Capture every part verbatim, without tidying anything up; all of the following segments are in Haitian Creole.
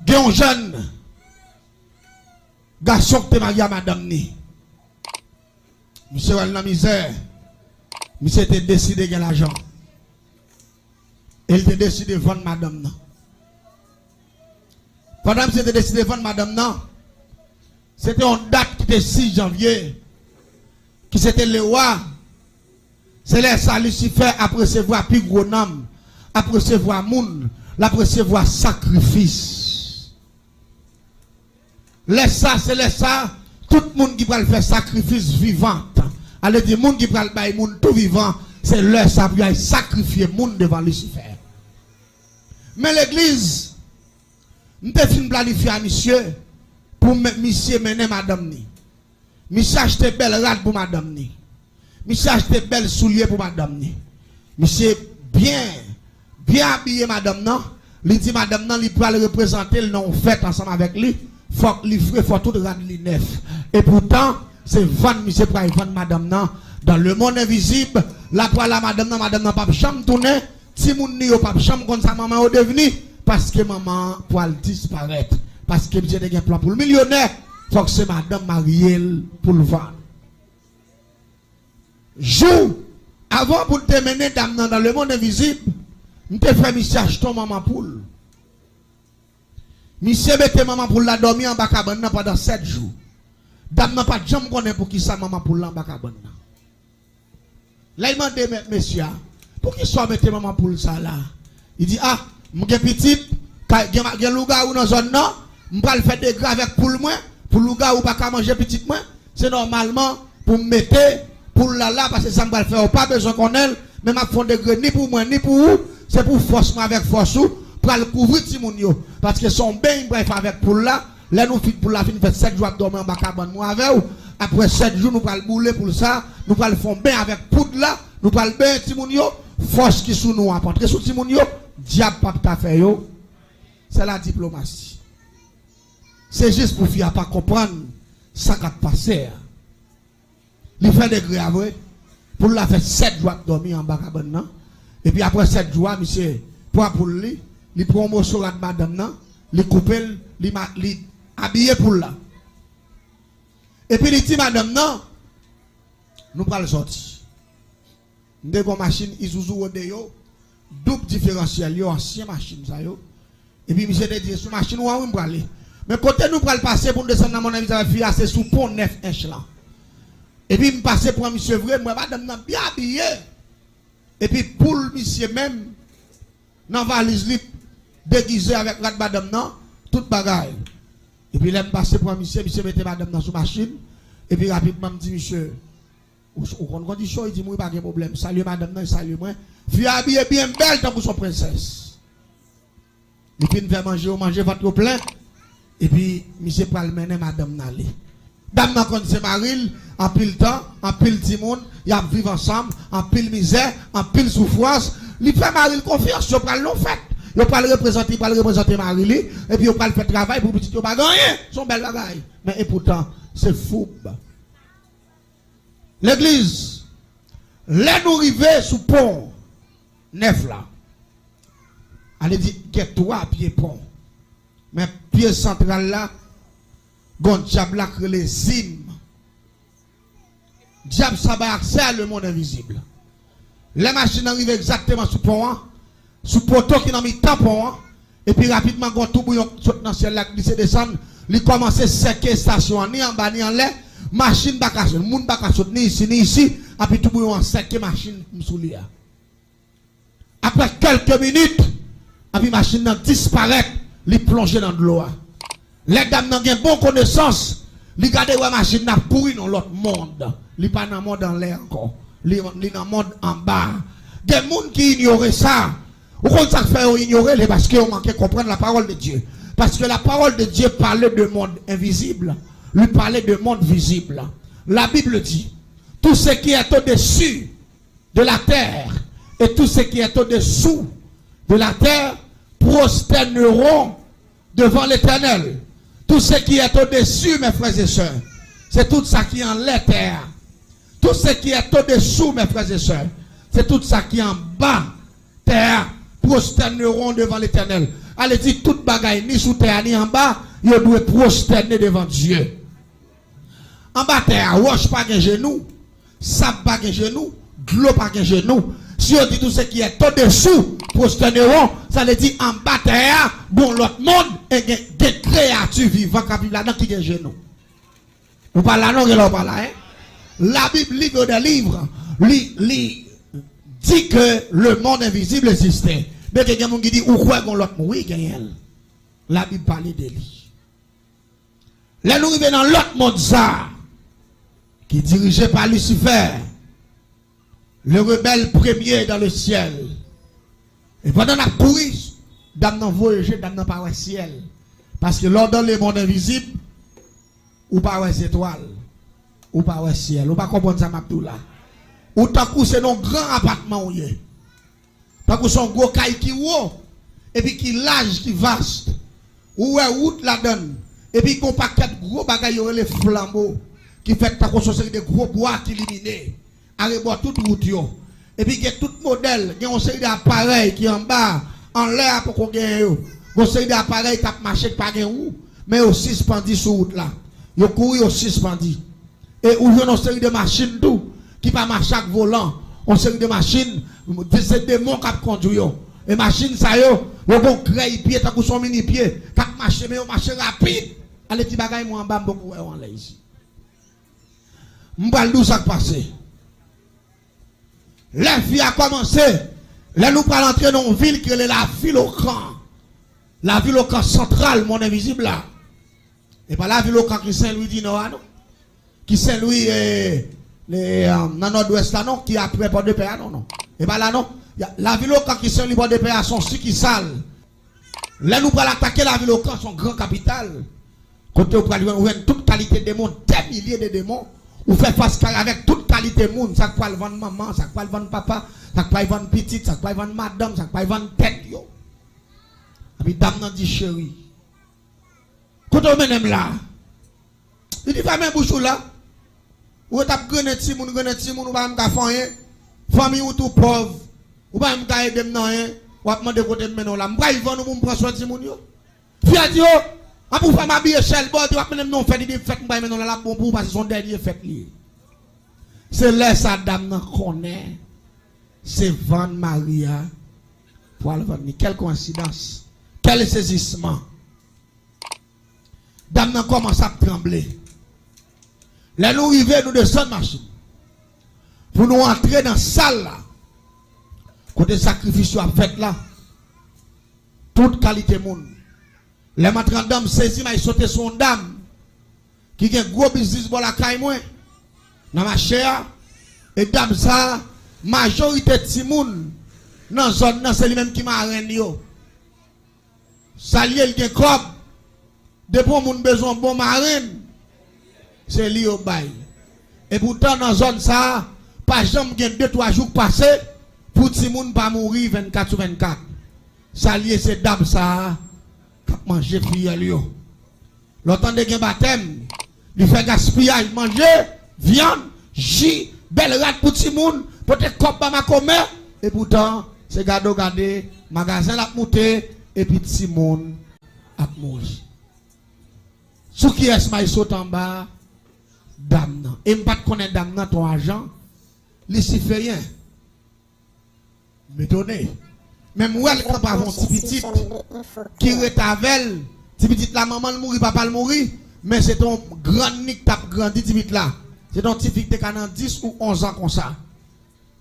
Gen yon jèn gason ki te marye a madanm ni. Misye wè l nan mizè. Misye te deside gen lajan. E l te deside vann madanm nan. Pandan misye te deside vann madanm nan, se te yon dat ki te sis janvye, ki se te lewa. Se lè sa Lisifè ap resevwa pi gwo nanm, ap resevwa moun, l ap resevwa sakrifis. Lè sa, se lè sa, tout moun ki pral fè sakrifis vivan, ale di moun ki pral bay moun tou vivan, se lè sa pou y al sakrifye moun devan Lisifè. Men legliz, m te fin planifye a misye pou men- misye mennen madanm ni. Misye achte bèl rad pou madanm ni. Misye achte bèl soulye pou madanm ni. Misye byen, byen abiye madanm nan. Li di madanm nan li pral reprezante l nan yon fèt ansanm avèk li. Fòk li fre, fò tout rad li nèf. Epoutan, se vann misye pral vann madanm nan. Dans le monde invisible, l ap pral a madanm nan, madanm nan p ap janm tounen. Timoun ni yo p ap janm konn sa manman yo devni, paske manman an pral disparèt. Paske misye te gen plan pou l milyonè, fòk se madanm marye l pou l vann. Jou avan pou l te mennen dam nan dans le monde invisible, m te fè misye achte yon manman poul. Misye mete manman poul la dòmi anba kabann nan pandan sèt jou. Dam nan pa t janm konnen poukisa manman poul la anba kabann nan. Lè l mande mèt mesye a, "Poukisa w mete manman poul sa la?" Li di, "A, m gen pitit, ka- gen, gen lougawou nan zòn nan, m pral fè dega avèk poul mwen, pou lougawou pa ka manje pitit mwen, se nòmalman pou m mete poul la la, paske sa m pral fè yo pa bezwen konnen l, men m ap fè yon degre ni pou mwen, ni pou ou, se pou fòs mwen avèk fòs ou, pral kouvri timoun yo, paske se yon beny m pral fè avèk poul la." Lè nou fin, poul la fin fè sèt jou ap dòmi anba kabann mwen avè w, apre sèt jou nou pral boule poul sa, nou pral fè yon ben avèk poud la, nou pral benyen timoun yo, fòs ki sou nou an ap antre sou timoun yo, dyab p ap ka fè yo. Se la diplomasi. Se jis pou fi a pa konprann sa k ap pase a. Li fè degre a vre. Poul la fè sèt jou ap dòmi anba kabann nan. Epi apre sèt jou a, misye pran poul li, li pran yon moso rad madanm nan, li koupe l, li, ma- li abiye poul la. Epi li di madanm nan, "Nou pral sòti." M te gen yon machin Isuzu Rodeo, doub diferansyèl yo, ansyen machin sa yo. Epi misye te di, "Sou machin ou an wi m prale. Men kote nou pral pase pou n desann nan mòn Envizib avèk fi a, se sou pon nèf ench lan." Epi m pase pran misye vre, m wè madanm nan byen abiye. Epi poul misye menm, nan valiz li, degize avèk rad madanm nan, tout bagay. Epi lè m pase pran misye, misye mete madanm nan sou machin. Epi rapidman m di misye, "Ou, ou konn kondisyon?" Li di m, "Wi, pa gen pwoblèm." Salye madanm nan, li salye mwen. Fi a abiye byen bèl tankou s on prensès. Li fin fè manje, yo manje, vant yo plen. Epi misye pral mennen madanm nan ale. Dam nan konn se mari l, anpil tan, anpil timoun, y ap viv ansanm, anpil mizè, anpil soufrans. Li fè mari l konfyans, yo pral nan fèt. Yo pral reprezante, li pral reprezante mari li, epi yo pral fè travay pou pitit yo pa gen anyen. Se yon bèl bagay. Men epoutan, se foub. Legliz, lè nou rive sou pon nèf la, ale di gen twa pye pon. Men pye santral la, gon dyab la k rele Zim. Dyab sa bay aksè a lemonn envizib. Lè machin nan rive egzakteman sou pon an, sou poto ki nan mitan pon an, epi rapidman gon toubouyon sot nan syèl la k glise desann, li kòmanse sèke estasyon an, ni anba ni anlè, machin pa ka sot, moun pa ka sot ni isi ni isi, epi toubouyon an sèke machin m sou li a. Apre kèlke minit, epi machin nan disparèt, li plonje nan dlo a. Lè dam nan gen bon konesans, li gade wè machin nan ap kouri nan lòt mond. Li pa nan mond anlè ankò. Li, li nan mond anba. Gen moun ki inyore sa. Ou konn sa k fè yo inyore l? Se paske yo manke konprann la parole de Dieu. Parce que la parole de Dieu parle de monde invisible. Lui parle de monde visible. La Bible dit, tout ce qui est au-dessus de la terre et tout ce qui est au-dessous de la terre prosterneront devant l'Éternel. Tout ce qui est au-dessus, mes frères et sœurs, se tout sa ki anlè tè a. Tout ce qui est au-dessous, mes frères et sœurs, se tout sa ki anba tè a, prosterneront devant l'Éternel. Ale di tout bagay, ni sou tè a, ni anba, yo dwe pwostène devan Dye. Anba tè a, wòch pa gen jenou, sab pa gen jenou, dlo pa gen jenou. Si yo di tout ce qui est au-dessous, prosternez-vous, sa vle di anba tè a, gon lòt mond, e gen, gen kreyati vivan k ap viv ladan ki gen jenou. Ou pa la non, gen lè ou pa la, hein? La Bible, livre des livres, li, li di ke le monde invisible existe. Men ke gen moun ki di, ou kwè gon lòt moun? Wi, genyen l. La Bible pale de li. Lè nou rive nan lòt mond sa, ki dirije pa Lisifè, le rebelle premier dans le ciel. E pandan n ap kouri, dam nan voye je, dam nan pa wè syèl. Paske lè w dans le monde invisible, ou pa wè zetwal, ou pa wè syèl, ou pa konprann sa m ap di w la. Ou tankou se nan yon gran apatman ou ye. Tankou se yon gwo kay ki wo, epi ki laj, ki vas. Ou wè wout ladan l, epi gon pakèt gwo bagay yo rele flanbo, ki fèt tankou se yon seri de gwo bwa ki limine arebò tout wout yo. Epi gen tout modèl, gen yon seri de aparèy ki anba, anlè a poko genyen yo. Gon seri de aparèy k ap mache k pa gen wou, men yo sispandi sou wout la. Yo kouri, yo sispandi. E ou jwenn yon seri de machin tou ki pa mache ak volan. Yon seri de machin, se demon k ap kondui yo. E machin sa yo, yo gon grèy pye tankou se yon mini pye k ap mache, men yo mache rapid. Ale ti bagay mwen anba, m poko wè yo anlè isit. M pral di w sa k pase. Lè fi a kòmanse, lè nou pral antre nan yon vil ki rele Lavilokan. Lavilokan santral, mond envizib la. E pa Lavilokan ki Senlwi di Nò a, non. Ki Senlwi, e, e, nan Nòdwès la, non. Ki aprè Pòdepè a, non, non. E pa la, non. Lavilokan ki Senlwi Pòdepè a, se yon sikisal. Lè nou pral atake Lavilokan, se yon gran kapital. Kote ou pral jwenn, jwenn tout kalite demon, dè milye de demon. Ou fè fas kare avèk tout kalite moun, sa k pral vann manman, sa k pral vann papa, sa k pral vann pitit, sa k pral vann madanm, sa k pral vann tèt yo. Epi dam nan di, cheri, kote w mennen m la? Li di, fèmen bouch ou la. Ou ret ap grennen timoun, grennen timoun, ou pa menm ka fè anyen. Fanmi ou tou pòv, ou pa menm ka ede m nan anyen. W ap mande kote m mennen w la. M pral vann ou pou m pran swen timoun yo. Fi a di, o, ann pou fè m abiye chèlbò, di w ap mennen m nan yon fèt, li di m fèt m pral mennen w la, l ap bon pou ou, paske se yon dènye fèt li ye. Se lè sa dam nan konnen se vann mari a pou al vann li. Quelle coïncidence! Quel saisissement! Dam nan kòmanse ap tranble. Lè nou rive, nou desann machin. Pou nou antre nan sal la, kote sakrifis yo ap fèt la, tout kalite moun. Lè m antre anndan, m sezi, m al sote sou yon dam ki gen gwo biznis bò lakay mwen, nan mache a. E dam sa a, majorite timoun nan zòn nan, se li menm ki marenn yo. Sa l ye, l gen kòb. Depi yon moun bezwen yon bon marenn, se li yo bay. Epoutan, nan zòn sa a, pa janm gen de twa jou k pase pou timoun pa mouri vennkat sou vennkat. Sa l ye, se dam sa a k ap manje fiyèl yo. Lè w tande gen batèm, li fè gaspiyaj manje, vyann, ji, bèl rad pou timoun, pote kòb ba makomè, epoutan, se gade w gade, magazen l ap moute, epi timoun ap mouri. Sou kiyès m al sote anba? Dam nan. E m pa t konnen dam nan te yon ajan lisiferyen. M etone. Men m wè l kanpe avè yon ti pitit ki ret avè l. Ti pitit la, manman l mouri, papa l mouri. Men se te yon grann ni k t ap grandi ti pitit la. Se te yon ti fi ki te ka nan dis ou onz an konsa.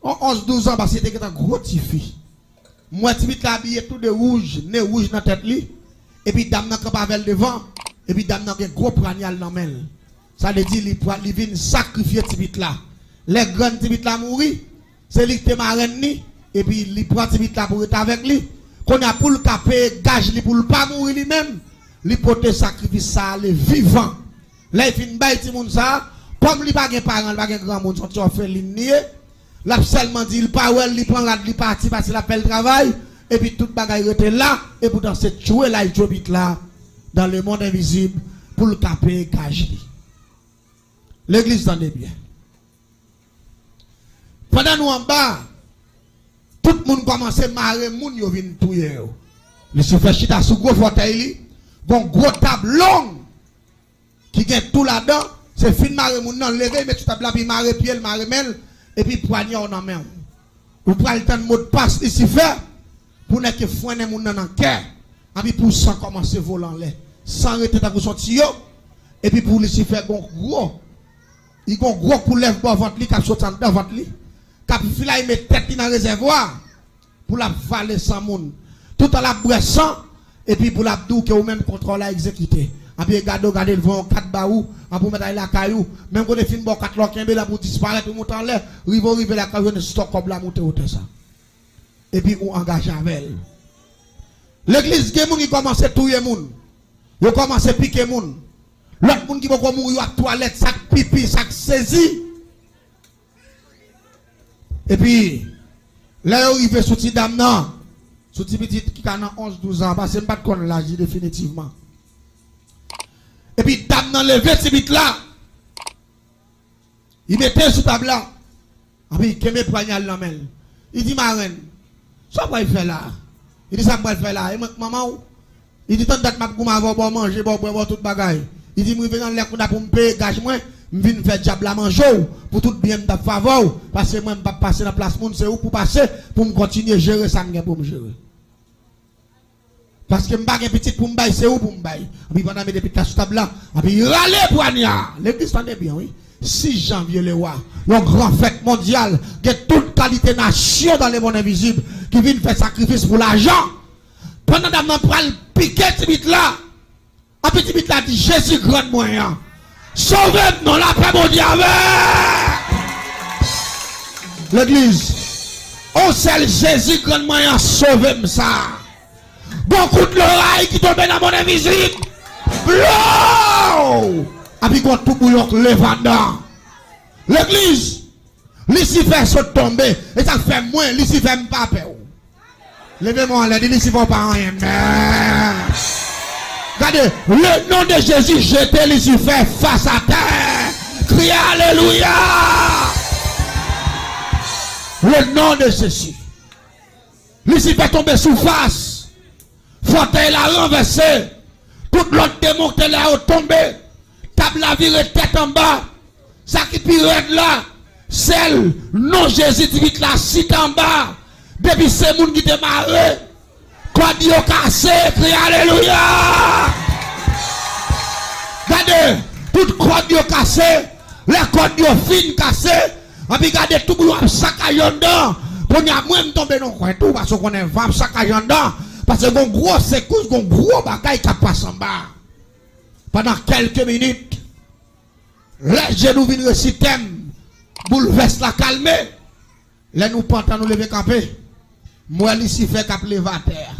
Yon onz, douz an, paske te gentan gwo ti fi. M wè ti pitit la abiye tou de wouj, ne wouj nan tèt li. Epi dam nan kanpe avè l devan. Epi dam nan gen gwo pwanyal nan men l. Sa vle di li pral, li vin sakrifye ti pitit la. Lè grann ti pitit la mouri, se li ki te marenn li, epi li pran ti pitit la pou ret avèk li. Kounye a, pou l ka peye gaj li, pou l pa mouri li menm, li pote sakrifis sa ale vivan. Lè l fin bay timoun sa a, kòm li pa gen paran, li pa gen granmoun, se yon ti òfelin li ye, l ap sèlman di l pa wè l, li pran rad li pati, pase l ap fè l travay, epi tout bagay rete la, epoutan se tchwe la l tchwe pitit la, dans le monde invisible, pou l ka peye gaj li. Legliz, tande byen. Pandan nou anba, tout moun kòmanse mare moun yo vin touye yo. Lisifè chita sou gwo fòtèy li, gon gwo tab long ki gen tou ladan, se fin mare moun nan, leve, met sou tab la, pi mare pye l, mare men l, epi pwanya w nan men w. Ou pral tann modpas Lisifè pou nèg ke fwennen moun nan nan kè, epi pou san kòmanse vole anlè. San rete tankou son tiyo, epi pou Lisifè gon gwo, li gon gwo koulèv bò vant li k ap soti anndan vant li, k ap flayme tèt li nan rezèvwa pou l ap vale san moun. Toutan l ap bwè san, epi pou l ap di w ke ou menm kontra w la egzekite. Epi gade w, gade l voye yon kat ba ou, epi ou mèt al lakay ou. Menm kote fin ba w kat la, w kenbe l, epi ou disparèt, ou monte anlè, rive w rive lakay ou, jwenn stòk kòb la moute wotè sa. Epi ou angaje avè l. Legliz, gen moun ki kòmanse touye moun. Yo kòmanse pike moun. Lòt moun ki poko mouri, yo ap twalèt, sa k pipi, sa k sezi. Epi, lè yo rive sou ti dam nan, sou ti pitit ki ka nan onz, douz an, paske m pa t konn laj li definitivman. Epi dam nan leve ti pitit la, li mete l sou tab la, epi li kenbe pwanya l nan men l. Li di, "Marenn, sa w pral fè la a?" Li di, "Sa m pral fè la a? E mwen k manman w?" Li di, "Tann dat m ap goumen avè w, ba w manje, ba w bwè, ba w tout bagay." Li di, "M rive nan lè kounye a pou m peye gaj mwen, m vin fè dyab la manje w pou tout byen m t ap fè avè w, paske mwen m p ap pase nan plas moun, se ou k pou pase pou m kontinye jere sa m gen pou m jere. Paske m pa gen pitit pou m bay, se ou pou m bay." Epi pandan l mete pitit la sou tab la, epi li rale pwanya. Legliz, tande byen, wi. Sis janvye, Lewa, yon gran fèt mondyal, gen tout kalite nasyon dans le monde invisible ki vin fè sakrifis pou lajan. Pandan dam nan pral pike ti pitit la, epi ti pitit la di, "Jezi grann mwen an, sove m non, lapè Bondye avè." Legliz, on sèl Jezi grann mwen an sove m sa. Gon kout loray ki tonbe nan mond envizib. Blow! Epi gon toubouyon k leve anndan. Legliz, Lisifè sot tonbe. E sa k fè mwen, Lisifè, m pa pè w. Leve men w anlè, di, "Lisifè, w pa anyen, men." Gade, le nom de Jésus, jete Lisifè fas atè. Kriye alelouya. Le nom de Jésus. Lisifè tonbe sou fas. Fòtèy la ranvèse. Tout lòt demon ki te la yo tonbe. Tab la vire tèt anba. Sa ki pi rèd la, sèl non Jezi di pitit la chita anba. Depi se moun ki te mare, kòd yo kase, kriye alelouya. Gade, tout kòd yo kase, lè kòd yo fin kase, epi gade, toubouyon ap sakaje anndan. Kounye a, mwen, m tonbe nan kwen tou, paske w konnen van ap sakaje anndan. Paske gon gwo sekous, gon gwo bagay k ap pase anba. Pandan kèlke minit, lè je nou vin resi tèm, boulvès la kalme. Lè nou pantan, nou leve kanpe, m wè Lisifè k ap leve atè a.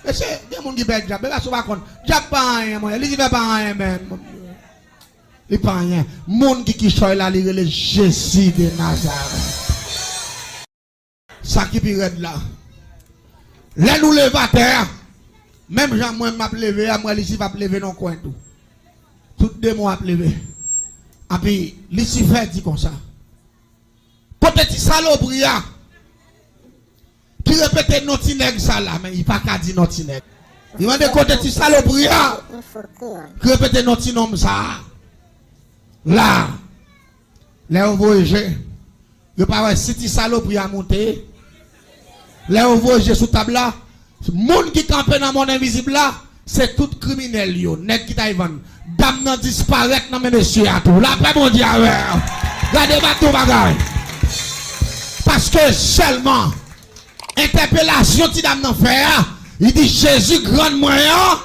Mesye, gen moun ki pè dyab, men paske w pa konn. Dyab pa anyen, mwen. Lisifè pa anyen, men. Li pa anyen. Moun ki kichòy la, li rele Jezi de Nazarèt. Sa ki pi rèd la, lè nou leve atè a, menm jan mwen m ap leve a, m wè Lisifè ap leve nan kwen tou. Tout demon ap leve. Epi Lisifè di konsa, "Kote ti salopri a ki repete non ti nèg sa la?" Men li pa ka di non ti nèg. Li mande, "Kote ti salopri a ki repete non ti nonm sa a la?" Lè yo voye je, yo pa wè si ti salopri a moute. Lè yo voye je sou tab la, moun ki kanpe nan mond envizib la, se tout kriminèl yo, nèg ki t al vann. Dam nan disparèt nan men mesye a tou. Lapè Bondye avè w. Gade, m ap di w bagay. Paske sèlman entèpelasyon ti dam nan fè a, li di, "Jezi grann mwen an."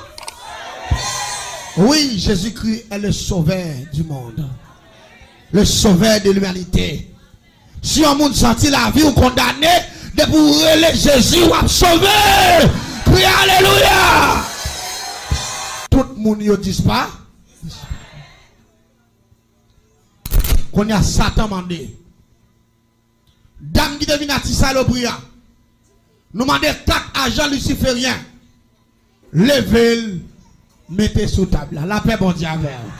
Oui, Jésus-Christ est le sauveur du monde. Le sauveur de l'humanité. Si yon moun santi lavi w kondane, depi w rele Jezi, w ap sove. Kriye alelouya. Tout moun yo dispa. Kounye a, Satan mande. Dam ki te vin ak ti salopri a, nou mande kat ajan lisiferyen leve l, mete sou tab la. Lapè Bondye avè w.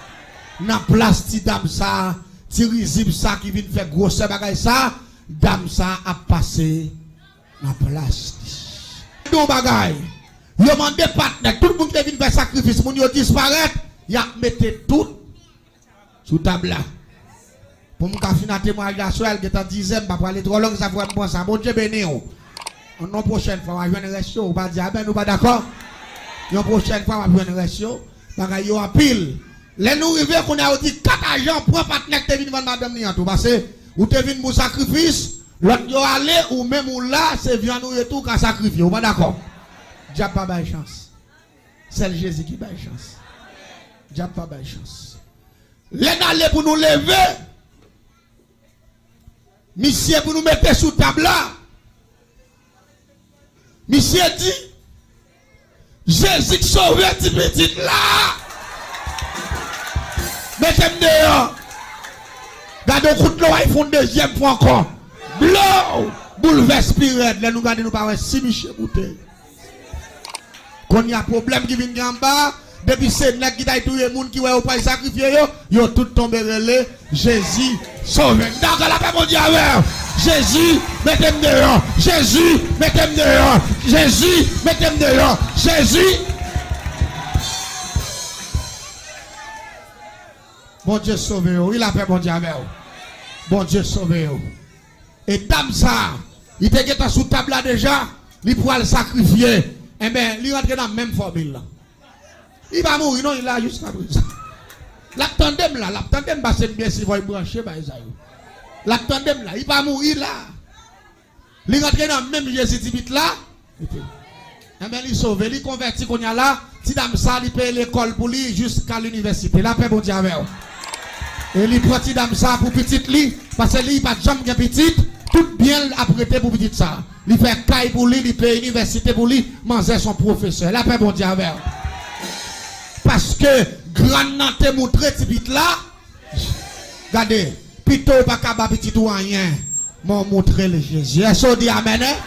Nan plas ti dam sa, ti rizib sa ki vin fè gwosè bagay sa, dam sa ap pase nan plas li. Yon bagay. Yo mande patnè, tout moun ki te vin fè sakrifis, moun yo disparèt, y ap mete tout sou tab la. Pou m ka fin a temwayaj la, sou al gentan dizè, m pa prale twò long, sa fè m pran sa. Bondye beni w. Yon pwochèn fwa, w a jwenn rès yo, ou pa di amèn, ou pa dakò? Yon pwochèn fwa, w ap jwenn rès yo. Bagay yo anpil. Lè nou rive, kounye a yo di kat ajan, pran patnè k te vin vann madanm li an tou. Paske ou te vin pou sakrifis, lòt yo ale, ou menm ou la, se vyann ou ye tou, ou ka sakrifye, ou pa dakò? Dyab pa bay chans. Sèl Jezi ki bay chans. Dyab pa bay chans. Lè n ale pou nou leve, misye pou nou mete sou tab la, misye di, Jezi k sove ti pitit la, mete m deyò. Gade yon kout loway fè yon dezyèm fwa ankò. Blow! Boulvès pi rèd. Lè nou gade, nou pa wè si misye boute. Kounye a pwoblèm ki vin gen anba a, depi se nèg ki t al touye moun ki wè yo pral sakrifye yo, yo tout tonbe rele, Jezi, sove m. Dakò, lapè Bondye avè w. Jezi, mete m deyò. Jezi, mete m deyò. Jezi, mete m deyò. Jezi. Bondye sove yo. Wi, lapè Bondye avè w. Bondye sove yo. E dam sa a, li te gentan sou tab la deja, li pral sakrifye. Enben, li rantre nan menm fòmil lan. Li pa mouri non, li la jiskaprezan. L ap tande m la, l ap tande m pase m byen si fò l branche bay sa yo. L ap tande m la, li pa mouri la. Li rantre nan menm Jezi ti pitit la. Enben, li sove, li konvèti kounye a la. Ti dam sa, li peye lekòl pou li jiska linivèsite. Lapè Bondye avè w. E li pran ti dam sa pou pitit li, paske li pa t janm gen pitit, tout byen l ap rete pou pitit sa. Li fè kay pou li, li peye inivèsite pou li, manzè se yon pwofesè. Lapè Bondye avè w. Paske grann nan te moutre ti pitit la, gade, pito w pa ka ba pitit ou anyen, men w moutre l Jezi. Èske w di amèn, en?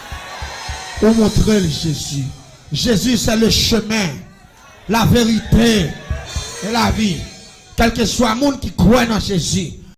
Ou moutre l Jezi. Jésus, c'est le chemin, la vérité et la vie. Kèlkeswa moun ki kwè nan Jezi,